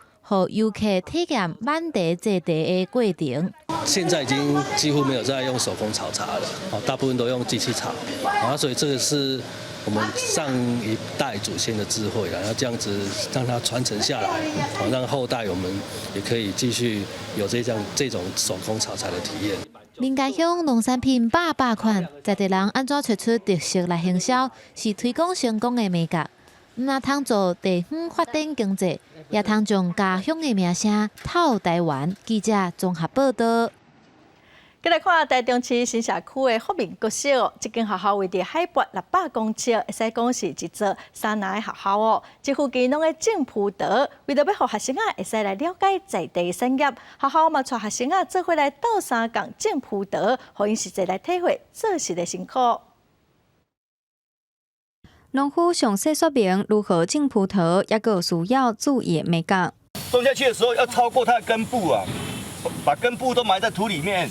予遊客體驗挽茶做茶的過程。現在已經幾乎沒有在用手工炒茶了，大部分都用機器炒，啊，所以這個是我們上一代祖先的智慧，然後這樣子讓它傳承下來，好讓後代我們也可以繼續有這種手工炒茶的體驗。民間鄉農產品百百款，在地人按怎揣出特色來行銷，是推廣成功的眉角。毋但通做地方發展經濟，也通將家鄉的名聲透台灣。記者綜合報導。繼來看台中市新社區的福民國小，這間學校位佇海拔600公尺，會使講是一座山林的學校哦。這附近攏咧種葡萄，為著欲予學生仔會使來了解在地產業，學校嘛帶學生仔做伙來鬥相共種葡萄，予𪜶實際來體會做事的辛苦。農夫詳細說明如何種葡萄，抑閣需要注意的眉角。種下去的時候要超過它的根部啊，把根部都埋在土裡面。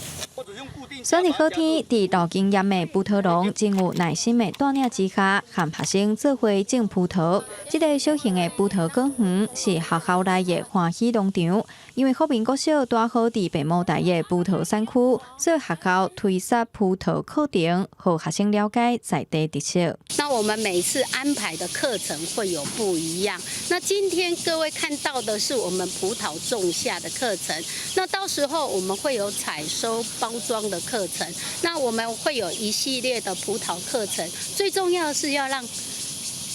選日好天，佇老經驗的葡萄農真有耐心的帶領之下，和學生做伙種葡萄。這个小型的葡萄果園是學校內的歡喜農場，因為福民國小拄好佇白毛台的葡萄產區，所以學校推設葡萄課程，予學生了解在地特色。那我們每次安排的課程會有不一樣。那今天各位看到的是我們葡萄種下的課程，那到時候我們會有採收包裝的課程，那我們會有一系列的葡萄課程。最重要的是要讓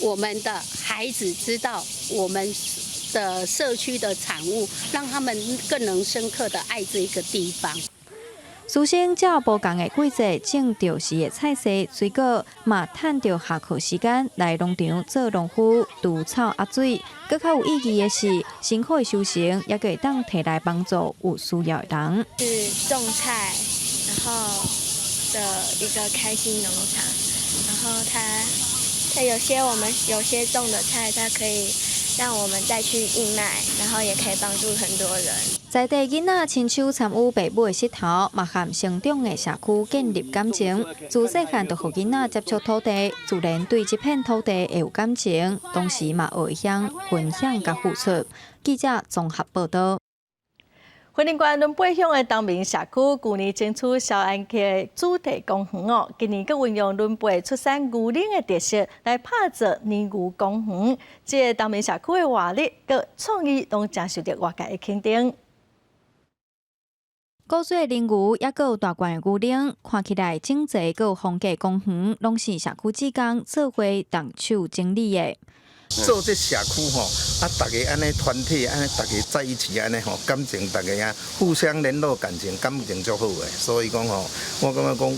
我們的孩子知道我們的社區的產物，讓他們更能深刻的愛這一個地方。師生照無仝的季節種著時的菜色、水果，嘛趁著下課時間來農場做農夫、除草壓水。閣較有意義的是，辛苦的收成也會當提來幫助有需要的人。是種菜，然後的一個開心農場，然後它有些我們有些種的菜，它可以讓我們再去義賣，然後也可以幫助很多人。在地囡仔親手參與爸母的膝頭，嘛和成長的社區建立感情。自細漢就予囡仔接觸土地，自然對這片土地會有感情，同時嘛會曉分享佮付出。記者綜合報道。雲林縣崙背鄉的東明社區，舊年爭取蕭安客主題公園哦，今年閣運用崙背出產牛奶的特色來拍造奶牛公園。這个東明社區的活力佮創意，攏誠受著外界的肯定。古水的奶牛，抑閣有大罐的牛奶，看起來整齊，閣有風格公園，攏是社區志工做伙動手整理的。做這社區吼，啊，大家按呢團體，按呢大家在一起按呢吼，感情大家啊互相聯絡，感情足好的，所以講吼，我感覺講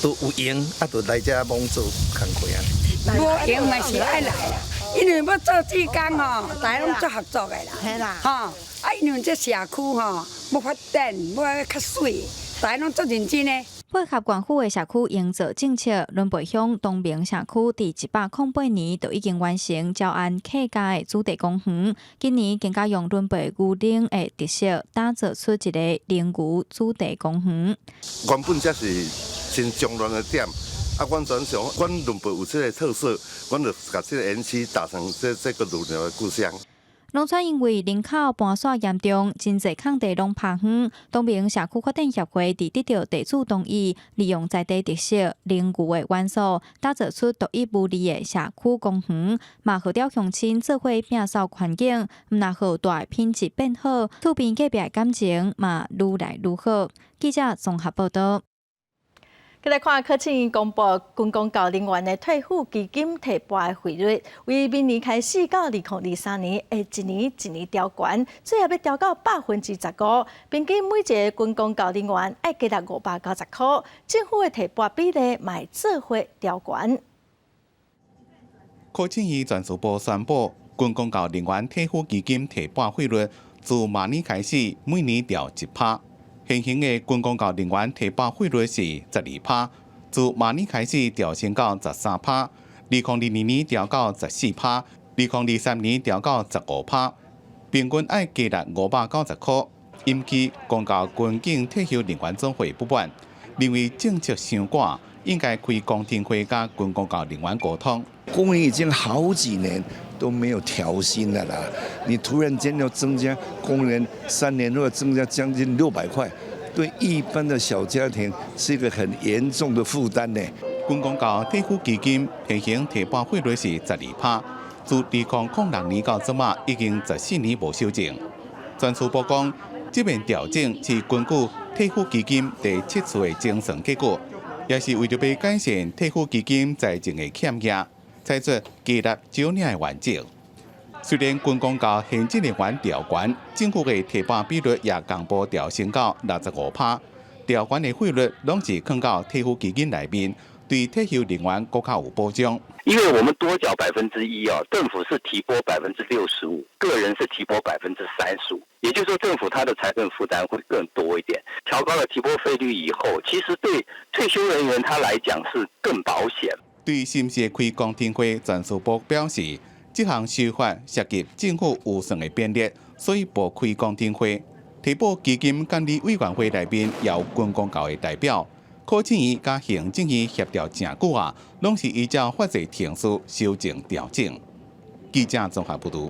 都有閒啊，就來遮罔做工課啊。無閒嘛是愛來啦，因為欲做志工吼，大家攏足合作的啦，嘿啦，吼，啊，因為這社區吼，欲發展，欲較媠，大家攏足認真的。配合縣府的社區營造政策，崙背鄉東明社區佇108年就已經完成詔安客家的主題公園，今年更加用崙背牛奶的特色，打造出一个奶牛主題公園。原本這是真髒亂的點，啊，阮專想，阮崙背有這个特色，阮就共這个園區打成這个乳牛的故鄉。農村因為人口搬徙嚴重，真濟空地攏拋荒。東明社區發展協會佇得著地主同意，利用在地特色奶牛的元素，打造出獨一無二的社區公園，嘛號召鄉親做伙摒掃環境，毋但予大品質變好，厝邊隔壁的感情嘛愈來愈好。記者綜合報道。來看，考試院公布軍公教人員的退撫基金提撥的費率，為明年開始到2023年，會一年一年調懸，最後欲調到15%。平均每一个軍公教人員愛加納590箍，政府的提撥比例嘛會做伙調懸。考試院人事部宣布，軍公教人員退撫基金提撥費率自明年開始每年調1%。現行的軍公教人員提撥費率是12%，自明年開始調升到13%，2022年調到14%，2023年調到15%，平均愛加納590箍。引起公教軍警退休人員總會不滿，認為政策傷趕，應該開公聽會佮軍公教人員溝通。公務員已經好幾年都沒有調薪了啦，你突然間要增加公務員3年後增加將近600塊，對一般的小家庭是一個很嚴重的負擔呢。軍公教退撫基金現行提撥費率是12%，自2006年到這馬已經14年無修正。人事部講，這遍調整是根據退撫基金第七次的精算結果，也是為著欲改善退撫基金財政的欠額，採取加納少領的原則。雖然軍公教現職人員調懸，政府的提撥比率也同步調升到65%，調懸的費率攏是囥到退撫基金內面，對退休人員閣較有保障。因為我們多繳1%啊，政府是提撥65%，個人是提撥35%，也就是說政府它的財政負擔會更多一點。調高了提撥費率以後，其實對退休人員他來講是更保險。對是毋是開公聽會，人事部表示，這項修法涉及政府預算的編列，所以無開公聽會。提撥基金管理委員會內面有軍公教的代表，考試院佮行政院協調誠久啊，攏是依照法制程序修正調整。記者綜合報導。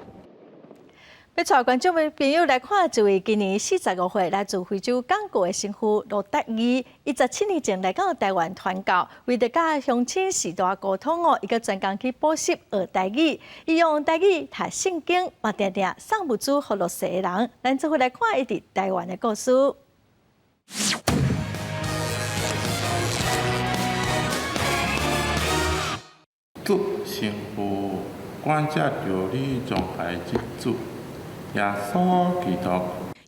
欲帶觀眾朋友來看一位今年45歲來自非洲剛果的神父羅達義，伊17年前來到台灣傳教，為著佮鄉親序大溝通哦，伊閣專工去補習學台語，伊用台語讀聖經，嘛定定送物資予弱勢的人。咱做伙來看伊佇台灣的故事。主神父感謝著你將愛之子耶穌基督。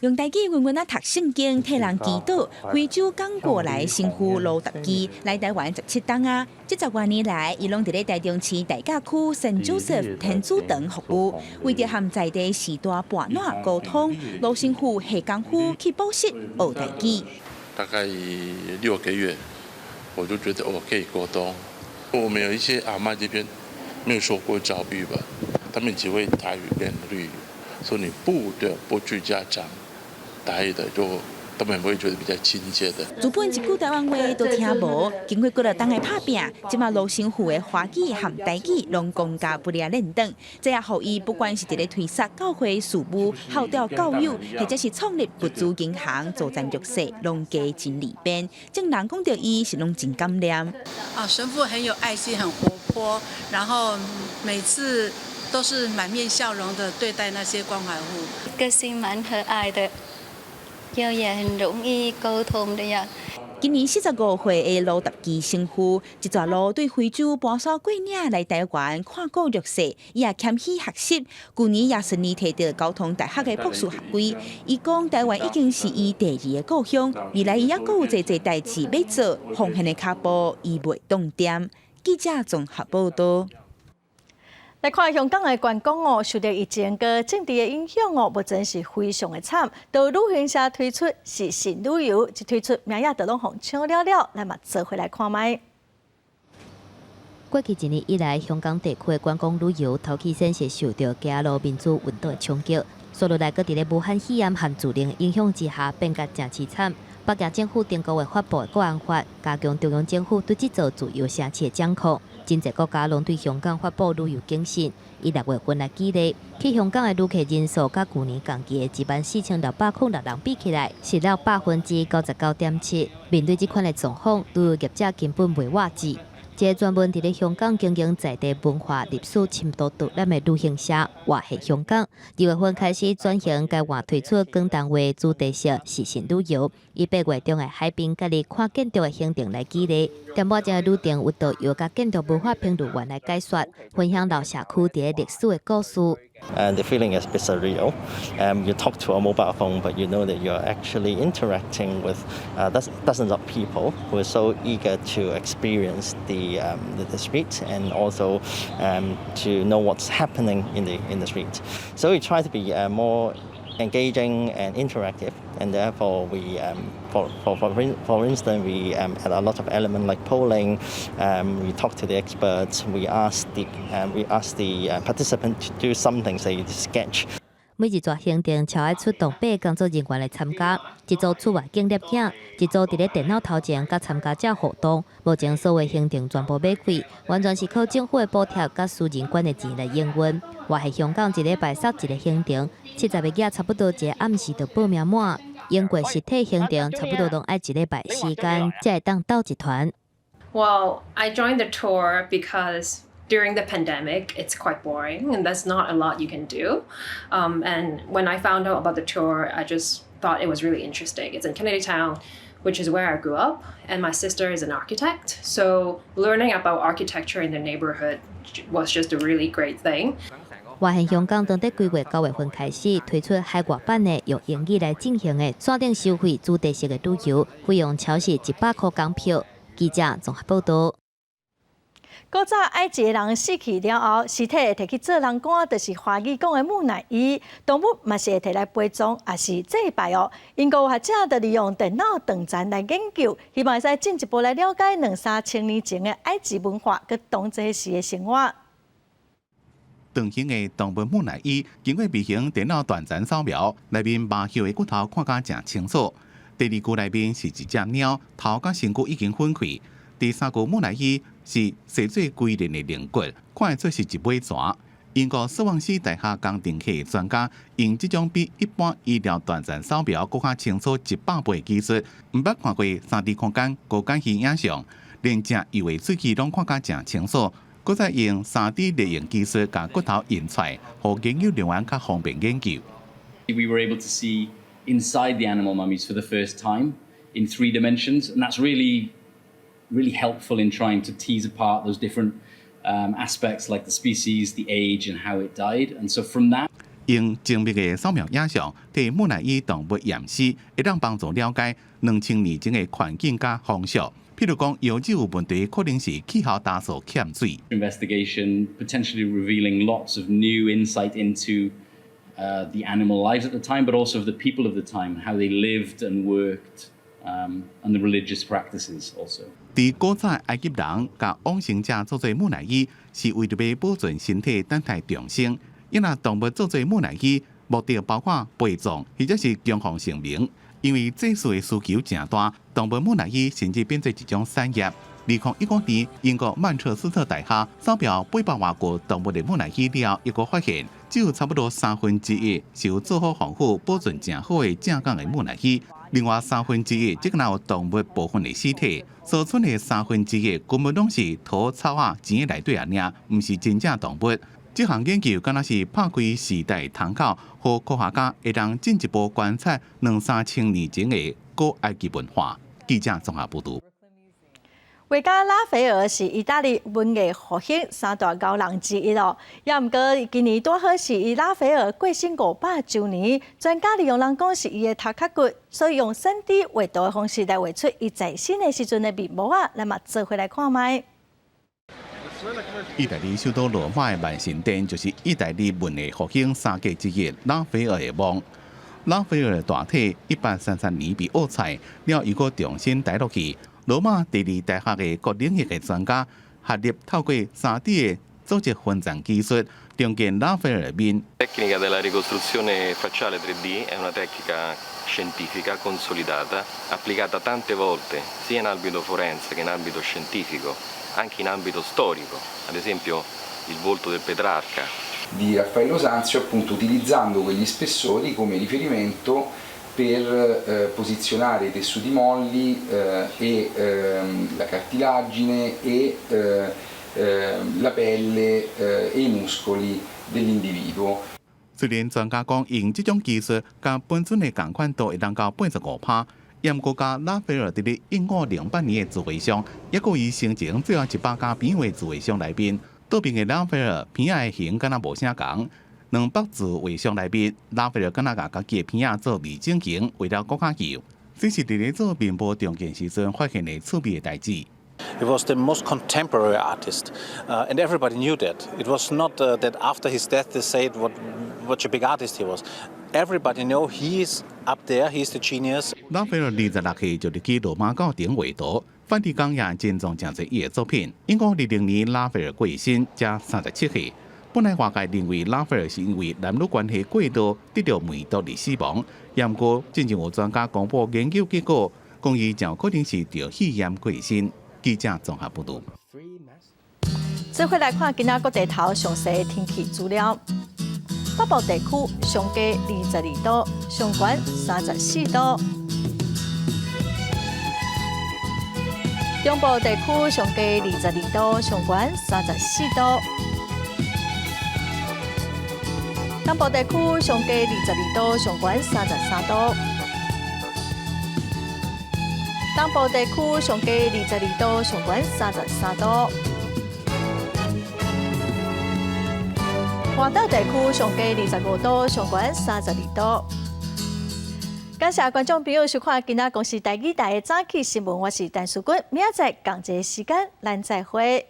用台語溫溫仔讀聖經，替人祈禱。非洲剛果來神父羅達基來台灣17冬啊！這十外年來，伊攏佇咧台中市大甲區聖約瑟天主堂服務，為著和在地序大伴撋溝通，羅神父下功夫去補習學台語。大概6個月，我就覺得我可以溝通。我們有一些阿嬤這邊沒有受過教育吧，他們只會台語跟粵語，所以你不得不去加強台語的，就他們會覺得比較親切的。原本一句台灣話都聽無，經過幾落冬的拍拚，這馬羅神父的華語和台語攏講甲不離練轉，這也予伊不管是佇咧推捒教會事務、號召教友，或者是創立物資銀行、助贊弱勢，攏加真利便。眾人講著伊是攏真感念。啊，神父很有愛心，很活潑，然後每次都是滿面笑容的對待那些關懷戶。個性蠻和藹的，又也很容易溝通的呀。今年45歲的羅達基神父，這逝路對非洲跋山過嶺來台灣看顧弱勢，伊也謙虛學習。舊年也順利提著交通大學的博士學位。伊講台灣已經是伊第二个故鄉，未來伊猶閣有濟濟代誌欲做，奉獻的跤步伊袂擋恬。記者綜合報導。來看香港的觀光哦，受著疫情佮政治的影響哦，目前是非常的慘。都旅行社推出視訊旅遊，一推出名額都攏予搶了了，咱嘛做伙來看覓。過去一年以來，香港地區的觀光旅遊頭起先是受著街路民主運動的衝擊，紲落來閣佇咧武漢肺炎和自然影響之下，變甲誠淒慘。北京政府頂個月發布的國安法，加強中央政府對這座自由城市的掌控。真濟國家攏對香港發布旅遊警訊，以六月份來舉例，去香港的旅客人數，佮舊年同期的14,606人比起來，是落99.7%。面對這款的狀況，旅遊業者根本袂活志。一个專門佇咧香港經營在地文化歷史深度導覽的旅行社，活現香港。2月份開始轉型，改換推出廣東話主題式視訊旅遊，以8月中的海濱佮你看建築的行程來舉例。點半鐘的旅程有導遊佮建築文化評論員來解說，分享老社區佇咧歷史的故事。 And the feeling is a bit surreal. You talk to a mobile phone, but you know that you're actually interacting with dozens of people who are so eager to experience the street and also to know what's happening in the street. So we try to be more engaging and interactive, and therefore we, for instance, we add a lot of elements like polling. We talk to the experts. We ask the participant to do something, say sketch. 每一逝行程超愛出動八个工作人員來參加，一組出外景攝影，一組佇咧電腦頭前佮參加者互動。目前所有行程全部免費，完全是靠政府的補貼佮私人捐的錢來營運。活現香港一禮拜設一个行程，70个額差不多一个暗時就報名滿。英國實體行程差不多攏愛一禮拜時間，才會當鬥一團。 Well, I joined the tour because during the pandemic, it's quite boring and there's not a lot you can do. And when I found out about the tour, I just thought it was really interesting. It's in Kennedy Town, which is where I grew up, and my sister is an architect. So learning about architecture in the neighborhood was just a really great thing. 活現香港當地幾月9月份開始推出海外版的用英語來進行的線頂收費主題式的旅遊，費用超過100箍港票。記者綜合報導。古早埃及的人死去了後，屍體會提去做人棺，就是華語講的木乃伊。動物嘛是會提來陪葬，抑是祭拜哦。英國學者就利用電腦斷層來研究，希望會使進一步來了解兩三千年前的埃及文化佮當時的生活。長形的動物木乃伊，經過微型電腦斷層掃描，內面肉的骨頭看甲誠清楚。第二具內面是一隻貓，頭佮身軀已經分開。第三具木乃伊是製做龜苓的龍骨，看會出是一尾蛇。英國斯旺西大學工程系專家用這種比一般醫療斷層掃描閣較清楚100倍技術，毋捌看過3D 空間高解析影像，連食幼的喙齒攏看甲誠清楚。閣再用3D 列印技術共骨頭印出來，予研究人員較方便研究。 We were able to see inside the animal mummies for the first time in three dimensions, and that's really, really helpful in trying to tease apart those different aspects like the species, the age, and how it died. And so from that, 用精密的掃描影像，替木乃伊動物驗屍，會當幫助了解2000年前的環境佮風俗。譬如講，腰子有問題，可能是氣候乾燥欠水。 investigation potentially revealing lots of new insight into the animal lives at the time, but also of the people of the time, how they lived and worked, and the religious practices also. 佇古早埃及人共往生者做做木乃伊，是為著欲保存身體，等待重生。伊若動物做做木乃伊，目的包括陪葬，或者是供奉神明。因為祭祀的需求誠大，動物木乃伊甚至變做一種產業。2015年，英國曼徹斯特大學掃描800外具動物的木乃伊了後，抑閣發現只有差不多三分之一是有做好防腐、保存誠好的正港的木乃伊，另外三分之一則若有動物部分的屍體，所剩的三分之一根本攏是土草仔錢內底爾，毋是真正動物。這項研究敢若是拍開時代窗口，予科學家會當進一步觀察兩三千年前的古埃及文化。記者綜合報導。畫家拉斐爾是意大利文藝復興三大高人之一咯。也毋過今年拄好是伊拉斐爾過身500週年，專家利用人講是伊的頭殼骨，所以用3D 畫圖的方式來畫出伊在生的時陣的面貌啊，咱嘛做伙來看覓。意大利首都羅馬的萬神殿就是意大利文藝復興三傑之一拉斐爾的墓。拉斐爾的大體1833年被挖出來，了又閣重新抬落去。羅馬地理大學的各領域的專家合力透過3D 的組織分層技術，重建拉斐爾的面。 Tecnica della ricostruzione facciale 3D è una tecnica scientifica consolidata, applicata tante volte sia in ambito forense che in ambito scientifico, anche in ambito storico, ad esempio il volto del Petrarca. Di Raffaello Sanzio, appunto, utilizzando quegli spessori come riferimento per posizionare i tessuti molli e la cartilagine e la pelle e i muscoli dell'individuo. 雖然專家講用這種技術，佮本尊的仝款度會當到85%，毋過佮拉斐爾佇咧1508年的自畫像，抑閣伊生前最後一百家邊畫自畫像內面，倒邊的拉斐爾鼻仔的形敢若無啥仝。200自畫像內面，拉斐爾敢若共家己的鼻仔做微整形，畫了閣較幼。這是佇咧做面部重建時陣發現的趣味的代誌。 He was the most contemporary artist, and everybody knew that. It was not that after his death they said what a big artist he was. Everybody know he is up there, he is the genius. 拉斐爾26歲就入去羅馬教廷畫圖，梵蒂岡也珍藏誠濟伊的作品。1520年，拉斐爾過身，才37歲。本來外界認為拉斐爾是因為男女關係過多得著梅毒而死亡，毋過進前有專家公布研究結果，講伊誠有可能是著肺炎過身。記者綜合報導。做伙來看今仔各地頭詳細的天氣資料。北部地區上低22度，上懸34度。中部地區上低22度，上懸34度。南部地區上低22度，上懸33度。東部地區上低22度，上懸33度。外島地區上低25度，上懸32度。感謝觀眾朋友收看今仔公視台語台的早起新聞，我是陳淑君，明仔載仝一个時間，咱再會。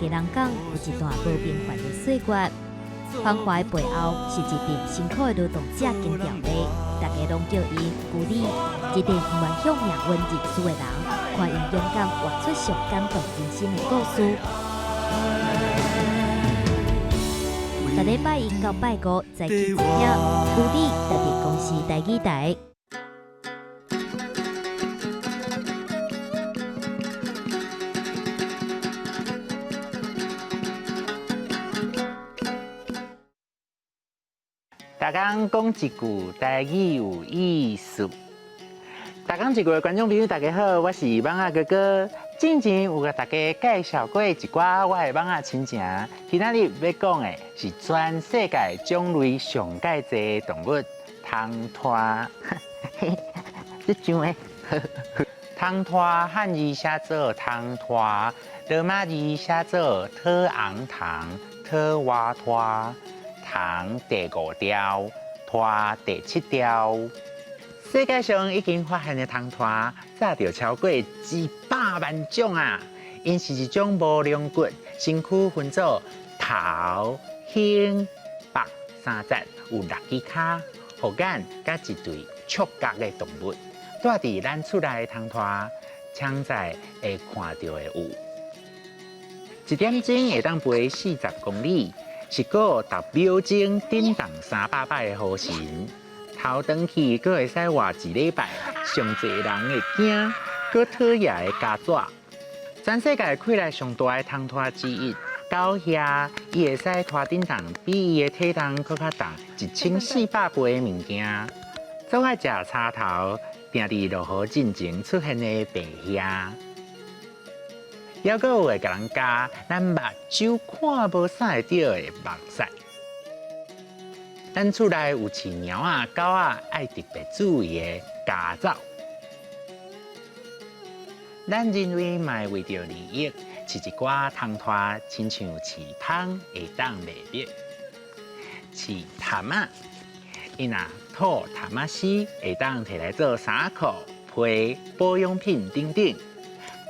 基隆港有一段無平凡的歲月。繁華的背後是一陣辛苦的勞動者經調的，大家攏叫伊古里，一陣毋願向命運認輸的人，看𪜶勇敢活出上感動人心的故事。逐禮拜一到拜五早起一聽，古里特別公視台語台。逐工講一句台語有意思。逐工一句的觀眾朋友，大家好，我是蠓仔哥哥。之前有共大家介紹過一寡我的蠓仔親情，今仔日欲講的是全世界種類上蓋濟的動物——蟲豸。這像的，蟲豸漢字寫做蟲豸，羅馬字寫做特昂糖、特瓦拖。蟲第五條，豸第七條。世界上已經發現的蟲豸，早就超過100萬種啊！𪜶是一種無龍骨、身軀分做頭、胸、腹三節，有六支跤、護眼佮一對觸角的動物。住佇咱厝內的蟲豸，常在會看著的有，一點鐘會當飛40公里。是閣逐秒鐘振動300擺的雨神，頭轉去閣會使活一禮拜，上濟人會驚，閣討厭的家紙。全世界氣力上大的蟲豸之一，狗蟻，伊會使拖振動比伊的體重閣較重1400倍的物件。總愛食柴頭，定佇落雨進前出現的白蟻。猶閣有會共人咬，咱目睭看無啥會著的目屎。咱厝內有飼貓仔、狗仔，愛特別注意的家走。咱人類嘛會為著利益，飼一寡蟲豸，親像飼蜂會當賣蜜。飼蚶仔，𪜶若吐蚶仔絲，會當提來做衫褲、被、保養品等等。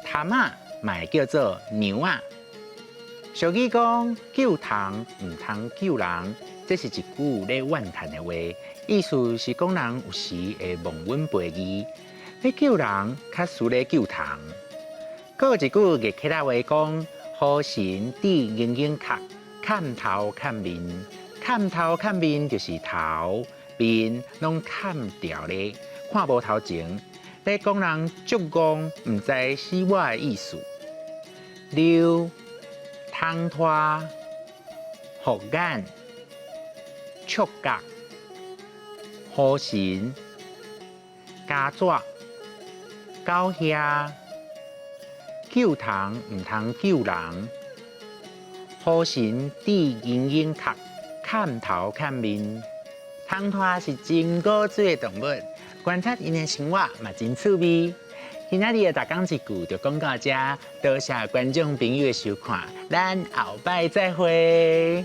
蚶仔嘛會叫做娘仔。俗語講救蟲毋通救人，這是一句咧怨嘆的話，意思是講人有時會忘恩負義，欲救人較輸咧救蟲。閣有一句月客仔話講：雨神致英英殼，砍頭砍面，砍頭砍面就是頭面攏砍掉咧，看無頭前。咧講人足戇，毋知死活的意思。溜、蟲豸、護眼、觸角、雨神、家紙、狗蟻、救蟲毋通救人、雨神致英英殼，砍頭砍面。蟲豸是真古錐的動物。觀察𪜶的生活嘛真趣味。今仔日的逐工一句就講到遮，多謝觀眾朋友的收看，咱後擺再會。